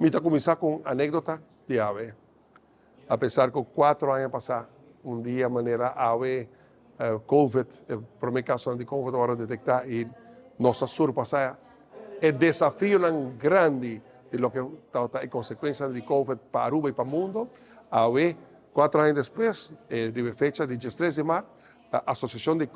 Mi ta kuminsá ku un anékdota di awe. Apesar ku 4 aña pasá, un dia manera awe, COVID, e promé kaso di COVID a detektá i nos a surpasá e desafionan grandi di loke ta e konsekuensia di COVID pa Aruba i pa mundu. Awe, 4 aña despues, di fecha di 13 di mart, e Asosiashon di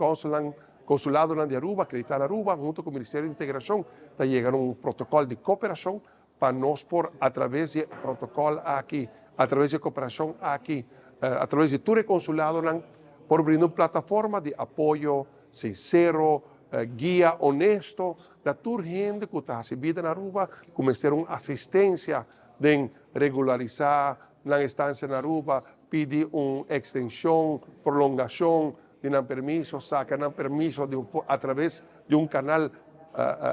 Konsulado di Aruba, akreditá na Aruba, huntu ku Ministerio di Integrashon, ta yega na un protokòl di kooperashon pa nos por, a traves di e protokòl aki, a traves di kooperashon aki, a traves di tur konsuladonan, por brinda un plataforma di apoyo sinsero, guia honesto, na tur hende ku ta bida na Aruba, kuminsá un asistensia di regularisá nan estansia na Aruba, pidi un ekstenshon, prolongashon di un permiso, saka un permiso a traves di un kanal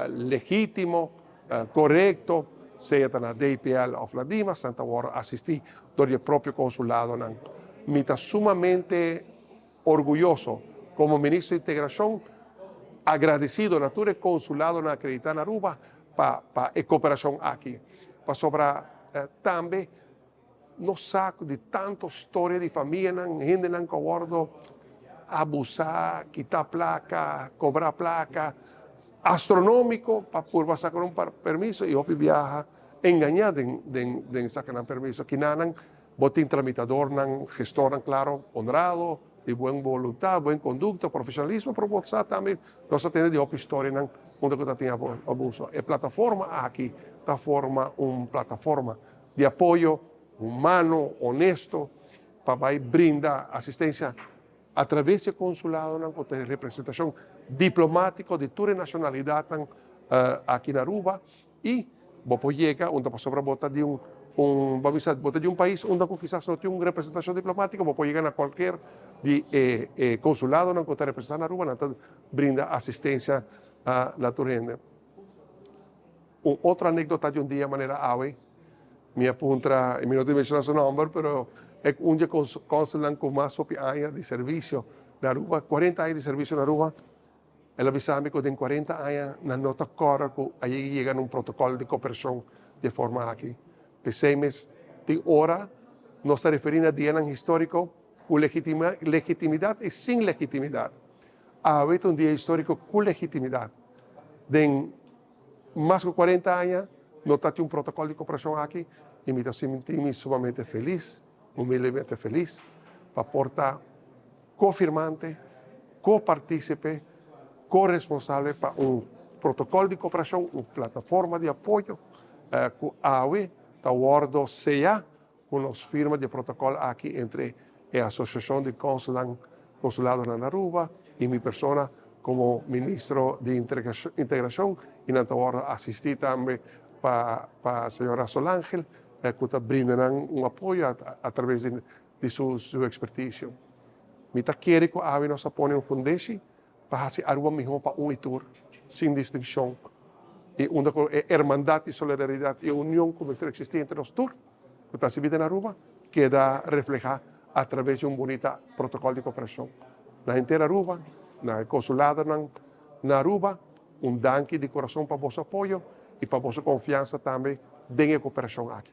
legítimo, korekto, sea na DPL òf na Dimas, nan ta wòrdu asistí dor di e propio konsuladonan. Mi ta sumamente orguyoso komo minister di Integrashon, agradesido na tur konsuladonan akreditá na Aruba pa e kooperashon aki. Pasobra tambe nos sa di tantu historia di famianan, hendenan ku a wòrdu abusá, kita plaka, kobra plaka, astronómiko pa por saka un permiso i hopi biaha engañá den saka un permiso. Akinan bo tin tramitadornan, gestornan, klaro, honrado, di bon boluntat, bon kondukta, profeshonalismo, pero bo tambe nos tin di hopi historianan unda ku tin abuso. E plataforma aki ta forma un plataforma di apoyo humano, honesto, pa brinda asistensia a traves di konsuladonan, ku representashon diplomátiko di tur nashonalidat aki na Aruba i bo por yega unda pasobra bo ta di un, ban bisa, bo ta di un pais unda kisas no tin un representashon diplomátiko, bo por yega na kualke di konsuladonan ku ta representá na Aruba, nan ta brinda asistensia na tur hende. Un otro anékdota di un dia manera awe, mi a puntra, mi no ta menshoná su nòmber, pero e un di konsulnan ku mas hopi aña di servisio na Aruba, 40 aña di servisio na Aruba, el a bisa mi ku den 40 aña nan no ta kòrda ku a yega na un protokòl di kooperashon di forma aki. P'esei mes tin ora nos ta referí na dianan históriko ku legitimidat i sin legitimidat. Awe ta un dia históriko ku legitimidat. Den mas ku 40 aña no tabatin un protokòl di kooperashon aki i mi ta sinti mi sumamente felis, humildemente felis, pa por ta ko-firmante, ko-partísipe, ko-responsabel pa un protokòl di kooperashon, un plataforma di apoyo ku awe ta wòrdu seyá ku nos firma di protokòl aki entre e Asosiashon di Konsuladonan na Aruba i mi persona komo minister di Integrashon i nan ta wòrdu asistí tambe pa señora Solangel ku ta brinda un apoyo a traves di su ekspertisio. Mi ta kere ku awe nos a pone un fundeshi pa hasi Aruba mihó pa un i tur, sin distinshon. I unda ku e hermandat i solidaridat i union ku mester eksistí entre nos tur, ku ta hasi bida na Aruba, keda reflehá a traves di un bunita protokòl di kooperashon. Na henter Aruba, na konsuladonan na Aruba, un danki di kurason pa boso apoyo i pa boso konfiansa tambe den e kooperashon aki.